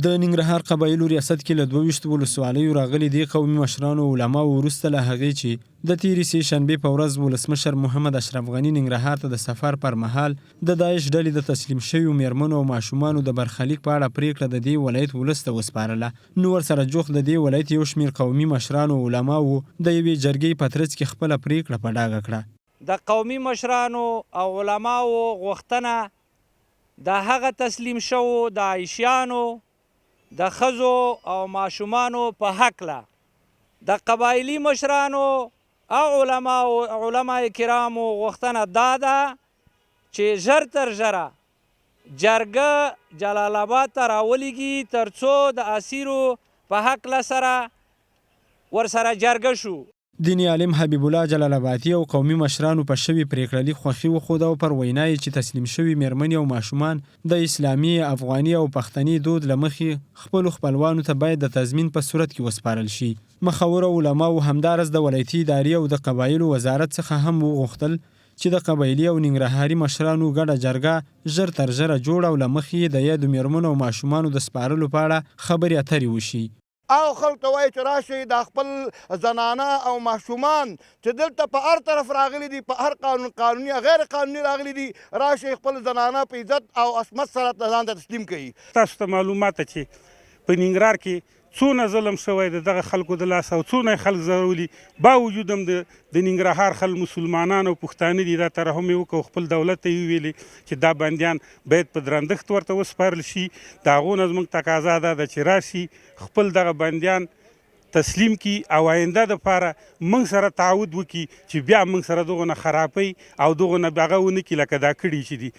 د ننګرهار قبایلو ریاست کې له 22 ولسوالیو راغلي دې قومي مشرانو او علماوو وروسته له هغې چې د تېرې سې شنبې په ورځ ولسمشر محمد اشرف غني ننګرهار ته د سفر پر مهال د داعش ډلې د تسلیم شویو مېرمنو او ماشومانو د برخلیک په اړه پرېکړه د دې ولایت ولس ته وسپارله نو ورسره جوخت د دې ولایت یو شمېر قومي مشرانو او علماوو د یوې جرګې په ترڅ کې خپله پرېکړه په ډاګه کړه. د قومي مشرانو او علماوو غوښتنه د هغه تسلیم شوو داعشیانو د ښځو او ماشومانو په هکله د قبایلي مشرانو او علماو علماء کرامو غوښتنه دا ده چې ژر تر ژره جرګه جلال آباد ته راولیږي ترڅو د اسیرو په هکله سره ورسره جرګه شو. دیني عالم حبیب الله جلال آبادي او قومي مشرانو په شوي پرېکړه لیک خوښي وښوده او پر وینا یې چې تسلیم شوي مېرمنې او ماشومان د اسلامي، افغاني او پښتني دود له مخې خپلو خپلوانو ته باید د تضمین په صورت کې وسپارل شي. مخورو او علماوو همداراز د ولایتي ادارې او د قبایلو وزارت څخه هم وغوښتل چې د قبایلي او ننګرهاري مشرانو ګډه جرګه ژر تر ژره جوړه او له مخې یې د یادو میرمنو او ماشومانو د سپارلو په اړه خبرې اترې وشي. هغو خلکو ته وایي چې راشئ دا خپل زنانه او ماشومان چې دلته په هر طرف راغلي دي، په هر قانون، قانوني او غیر قانوني راغلي دي، راشئ خپل زنانه په عزت او عصمت سره ځان ته تسلیم کړئ. تاسو ته معلومات ده چې په ننګرهار کې څونه ظلم شوی د دغه خلکو د لاسه او څونه یې خلک ځورولي، باوجود هم د د ننګرهار خلک مسلمانان او پښتانه دي، دا ترحم یې وکړ او خپل دولت ته یې وویلې چې دا بندیان باید په درندښت ورته وسپارل شي. د هغو نه زموږ تقاضا دا ده چې راشي خپل دغه بندیان تسلیم کړي او آینده دپاره موږ سره تعهد وکړي چې بیا موږ سره دغونه خرابۍ او دغونه هغه ونه کړي لکه دا کړي چې دي.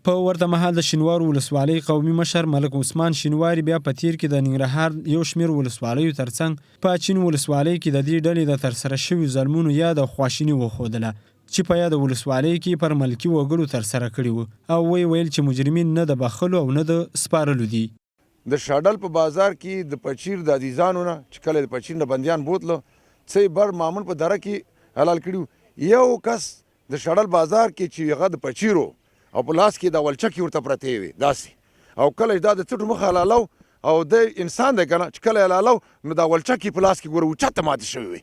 په ورته مهال د شینوارو ولسوالۍ قومي مشر ملک عثمان شینواري بیا په تېر کې د ننګرهار یو شمېر ولسوالیو ترڅنګ په اچین ولسوالۍ کې د دې ډلې د ترسره شویو ظلمونو یاد او خواشیني وښودله چې په یاده ولسوالۍ کې پر ملکي وګړو ترسره کړي وو او ویې ویل چې مجرمین نه د بخښلو او نه د سپارلو دي. د شاډل په بازار کې د پچیر د عزیزانو نه چې کله د پچیر نه بندیان بوتله، څه یې بر مامون په دره کې حلال کړي وو. یو کس د شاډل بازار کې چې هغه د پچیر و او په لاس کې دا ولچکې ورته پرتې وې داسې، او کله چې دا د څټو مخه حلالو او دی انسان دی کنه، چې کله حلالو نو دا ولچکې په لاس کې ګوره اوچته ماتې شوې وې،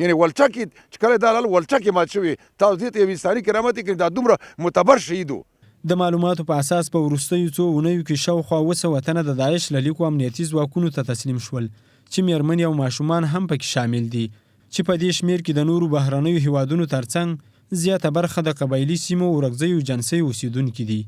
یعنی ولچکې چې کله دا حلال ولچکې ماتې شوې. تاسو دې ته یو انساني کرامت یې کړي، دا دومره معتبر شهید و. د معلوماتو په اساس په وروستیو څو اونیو کې شاوخوا 700 تنه د داعش له لیکو امنیتي ځواکونو ته تسلیم شول چې میرمنې او ماشومان هم پکې شامل دي چې په دې شمېر کې د نورو بهرنیو هېوادونو ترڅنګ زیاته برخه د قبایلي سیمو اورکزیو جنسیو اوسېدونکي دي.